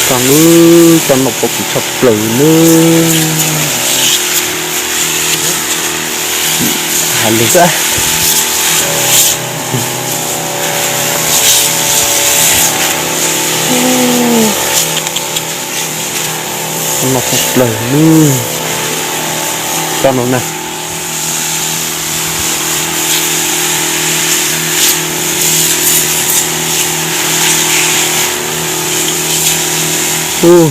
Tag nub, tag noj pob kws tshaj plaws nub. Hais lus xwb. Tag noj tshaj plaws nub. Tag no na. Tus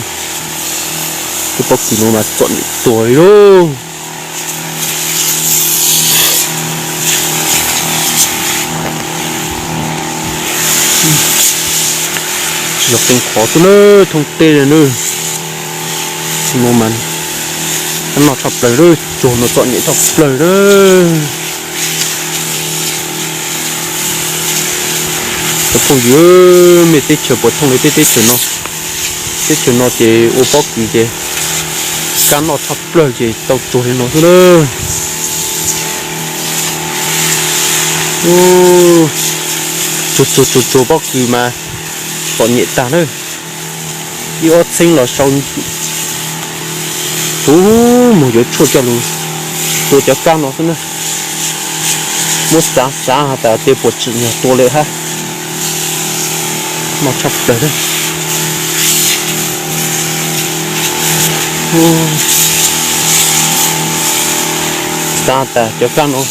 pob kws no mas txom nyem tuag li lauj. Tsis yog qee qhov xwb na, thoob teb li na. No mas noj tshaj plaws lawm, tsuag no txom nyem tshaj plaws na. Cov phooj ywg, mej teb chaws puas thooj li tej teb chaws no? Teb chaws no ces ua pob kws ces kab noj tshaj plaws ces tau tsuag li no xwb na. Tsuag tsuag tsuag tsuag pob kws mas txom nyem tag na. Ib ob txheeb los sau, ub, mus yuav tshuaj coj lug tua cov kab no xwb na. Muab xav xav has tas tej puas tsim nyog tua lawm hab. Noj tshaj plaws na. Xav tas cov kab no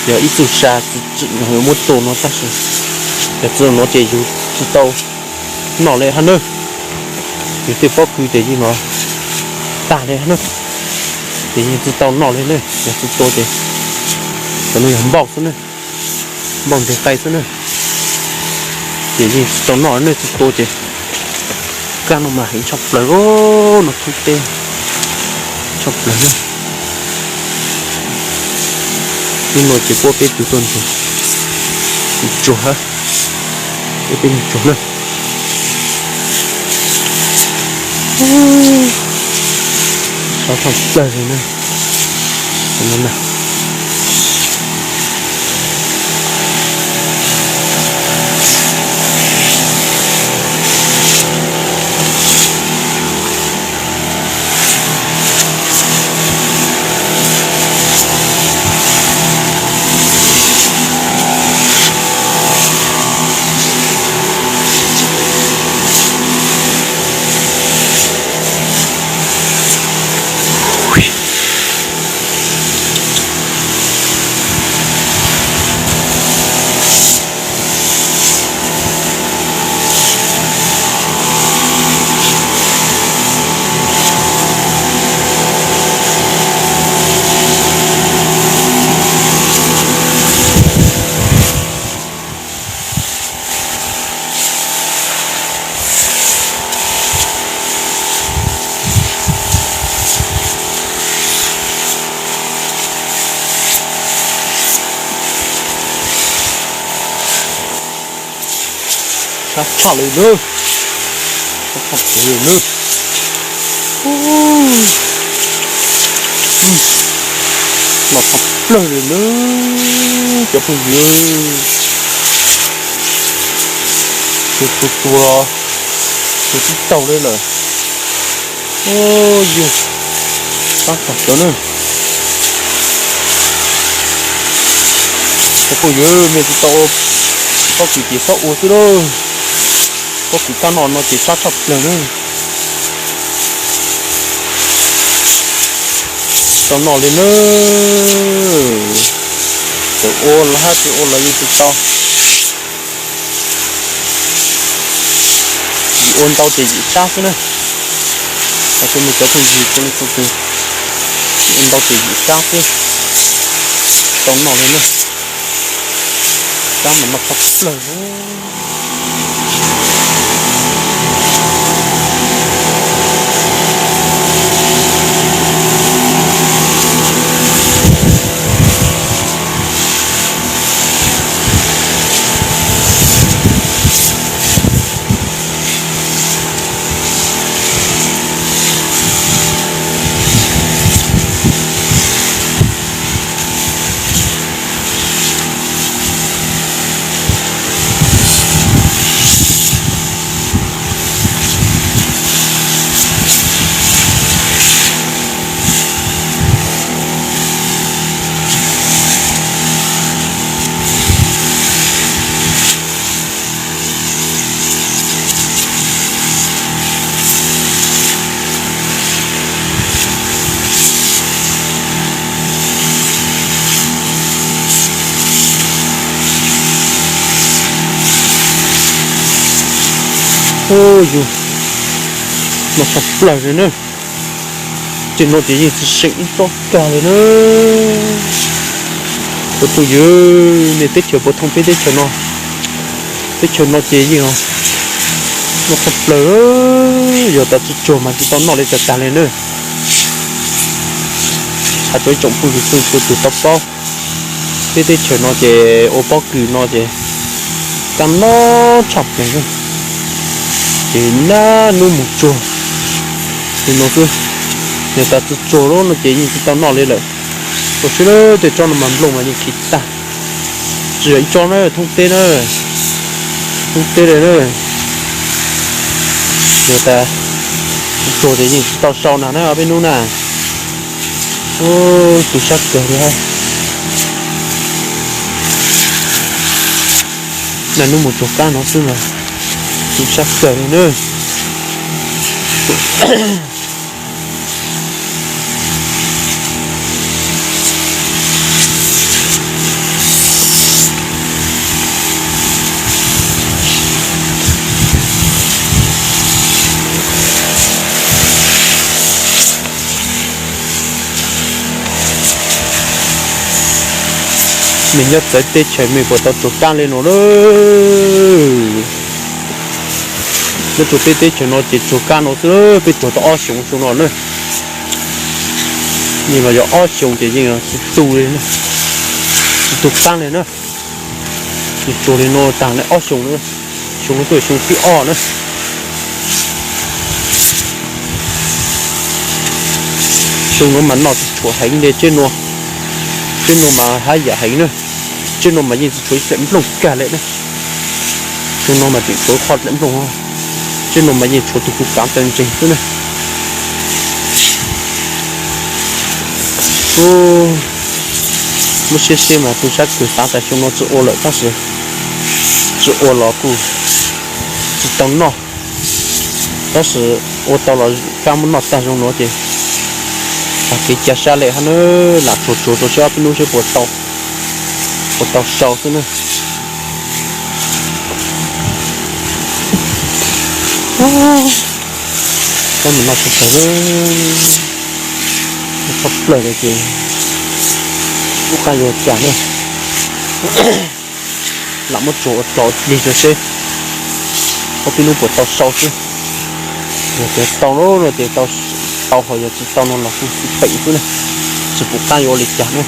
yog ib txuj sa tsis tsim nyog yuav muab tua no tab sis yog txij no ces yus tsis tau noj li hab na. Yus tej pob kws ces yeej no tag li hab na. Ces yeej tsis tau noj li ne, yog tsis tua ces cov no yog npauj xwb ne, npauj nteg qaij xwb ne. Ces yeej tsis tau noj ne, tsis tua ces kab no mas heev tshaj plaws, no thoob teb tshaj plaws na. Hnub no ces puab peb tug tuaj ntsuag, ntsuag hab, peb peb tug ntsuag na. Sab tshaj plaws li na. Sab tshaj li na, sab tshaj plaws li na. Noj tshaj plaws li na, cov phooj ywg. Tus tus tus los tus tsis taug li lawm. Yog sab tshaj plaws na. Cov phooj ywg, mej tsis tau pob kws ces txhob ua xwb lauj. Pob kws kab noj no ces sab tshaj plaws na. Tau noj li na. Txawm ua los hab tsis ua los yeej tsis tau. Yim ua ntau ces yim sab xwb na. Cov phooj ywg, yim ua ntau ces yim sab xwb. Tau noj li na. Sab mas noj tshaj plaws. Yus, noj tshaj plaws li na. Tej no ces yeej tsis seem ib tsob kag li na. Cov phooj ywg, nej teb chaws puas thooj peb teb chaws no? Teb chaws no ces yeej noj tshaj plaws, yog tas tsis tsuag mas tsis tau noj li tag tag li na. Hais rau ib tsoom phooj ywg txhua tus tau paub, peb teb chaws no ces ua pob kws no ces kab noj tshaj plaws, ces nab hnub mus tsuag li no xwb. Yog tas tsis tsuag lawm no ces yeej tsis tau noj li lawm. Ua tshwj tej tsob no mas nplooj mas yeej khi tag. Tsis yog ib tsob na, thoob teb na, thoob teb li na. Yog tas tsuag ces yeej tsis tau sau na na peb hnub na. Tu siab kawg li. Nab hnub mus tsuag kab no xwb mas tu siab kawg li na. Mej nyob txawv teb chaws mej puas tau tsuag kab li no lawm? Nyob rau peb teb chaws no ces tsuag kab no xwb, peb tsuag tau ob xyoos xyoo no na. Yeej los yog ob xyoos ces yeej tsis tu li, tsis tu kab li na. Yeej tsuag li no tag li ob xyoos na. Xyoo no twb yog xyoo thib ob na. Xyoo no mas noj tsis tshuav heev li, tsheb no, tsheb no mas haj yam heev na. Tsheb no mas yeej tsis tshuav ib daim nplooj kag li na. Xyoo no mas tseem tshuav qhov daim nplooj, tsheb no mas yeej tshuav tus kuv kav tawv ntseeg xwb na. Lub siab siab mas tu siab kawg, xav tas xyoo no tsis ua lawm tab sis tsis ua los kuj tsis tau noj, tab sis ua tau los kab muab noj tag zoo no ces tag kev cia sab li hab na. Lam tsuag tsuag rau seb ob peb hnub seb puas tau, puas tau sau xwb na. Kab mus noj tshaj plaws, tshaj plaws li ces lub qab yuav cas na. Lam muab tsuag ua tso lig rau seb ob peb hnub puas tau sau xwb. Yog tias tau no ces tau, ho yog tsis tau no los kuj xij peem xwb na, tsis pum qab yuav ua li cas na.